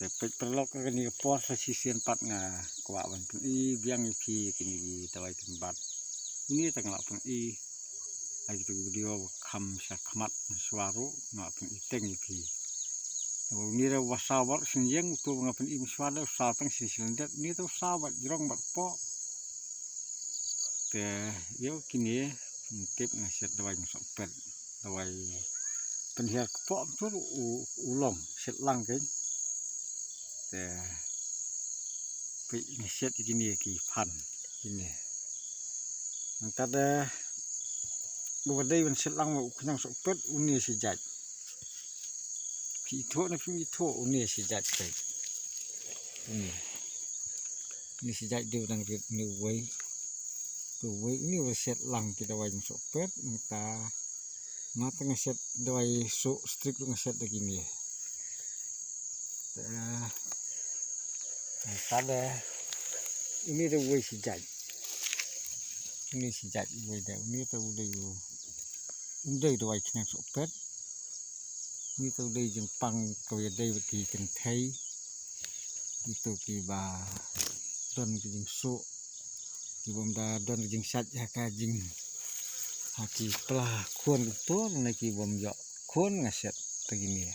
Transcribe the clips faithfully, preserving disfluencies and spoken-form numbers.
Te peit paralok, ha kane ka por sa shisien pat nga kwah ban pyni biang ïa phi kine ki dawai kynbat. Une te nga la pyni ha kito ki video ba kham sha khmat, mynshuwa ruh nga la pyni teng ïa phi. Te une te u ba saw bad shen ïeng, uto ba nga pyni mynshuwa te u saw tang shen shyllangdet, une te u saw bad jrong bad poh. Te ïa kine, tip nga shet dawai jingsohpet, dawai pynhiar kpoh, tur u, u long shet lang kein. Te peit nga shet ïa kine ki phan kine. Nangta de uba dei ban shet lang ma u khñiang sohpet, une shi jait. Phi ithuh ne phim ithuh, une shi jait peit. Une. Une shi jait, dei u dang rit une uwei. Te uwei une uba shet lang ki dawai jingsohpet, nangta nga te nga shet dawai soh strik ruh nga shet da kine. Te, nangta de une de uwei shi jait. Une shi jait uwei de, une te u dei u, une dei dawai khñiang sohpet. Une te u dei jingpang kaba ïadei bad ki kynthei. Kito kiba don ki jingsuh, ki bym da don ki jingshait ha ka jing, ha ki pla khun kumto, ne ki bym ïoh khun, nga shet da kine.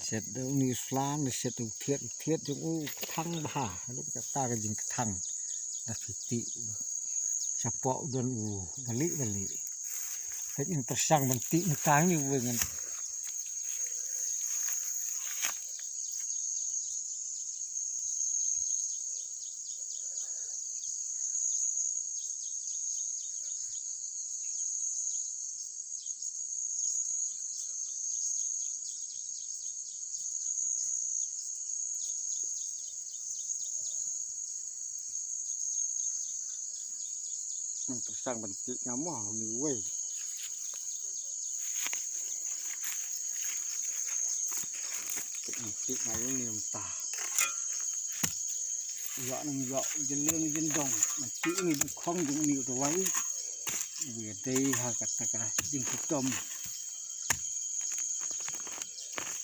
Shet da une u sla, ne shet u thied, u thied jong u kthang bha, haduh katta ka jingkthang. Da phi tih shapoh u don u bali bali. Peit, ngan pyrshang ban tih mynta une uwei ngan. Ngan pyrshang ban tih nga mo une uwei. Ngan tih nga une mynta. Ïoh nang ïoh jylliew jyndong, ngan tih une jingkhong jong une u dawai. Uba dei ha kata ka jingshitom.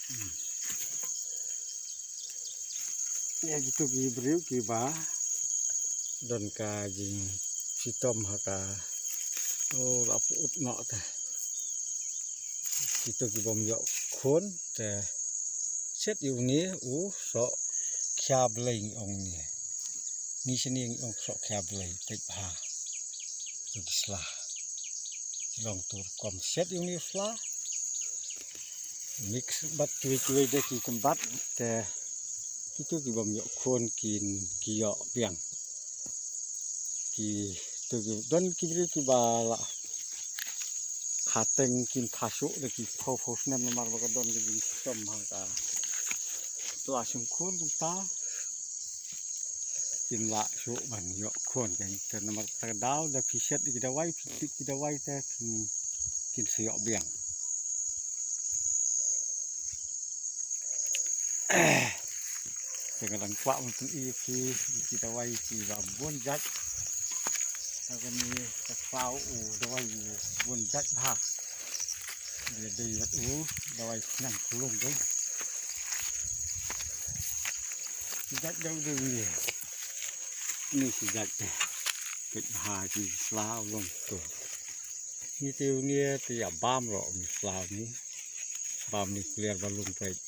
Hmm. Ïa kito ki briew kiba don ka jingshitom ha ka, oh, la pyut noh te. Kito ki bym ïoh khun te shet ïa une u sohkhia blei ngi ong une. Ngi shane ngi ong sohkhia blei, peit bha. Ïa ki sla. Ki long tur kum shet ïa une u sla. Mix bad kiwei kiwei de ki kynbat te kito ki bym ïoh khun kin, ki ïoh biang. Kito ki don ki briew kiba la khateng kin pha shuh da ki phew phew snem namar ba ka don ka jingshitom ha ka pla shim khun kumta. Kim lah shuh ban ïoh khun, kan, te namar kata ka daw da phi shet ïa ki dawai, phi tip ki dawai te phi, kin sa ïoh biang. Te nga dang kwah ban pyni ïa phi ïa ki dawai kiba bun jait. Te kane ka khlaw u dawai u bun jait bha. Ïa dei bad u dawai khñiang khlung dei. Shi jait dei u dei une. Une shi jait te. Peit bha ki sla u long to. Une te une te ïa bam ruh une sla une. Bam nuclear balloon peit.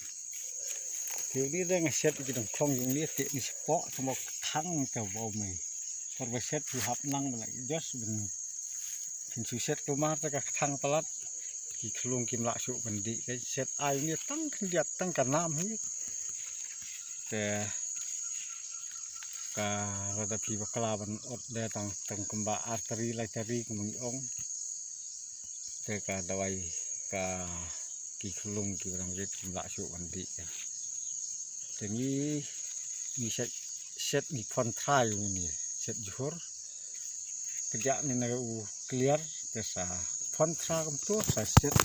Te une te nga shet ki dang khong une te une shapoh te mo kthang ka bam mei. Por ba shet ki hap nang ba la adjust ban. Phin shu shet kulmar te ka kthang palat. Ki khlung kim lah shuh ban dih, ka shet ai une tang khyndiat tang ka nam hi. Te ka lada phi bakla ban ot de tang, tang kumba ar tari lai tari kumba ngi ong. Te ka dawai ka ki khlung kiba dang rit kim lah shuh ban dih ka. Te ngi, ngi shet, shet ngi phon thrai une, shet jhur. Kjat ne na u clear te sa phon thra kumto sa shet.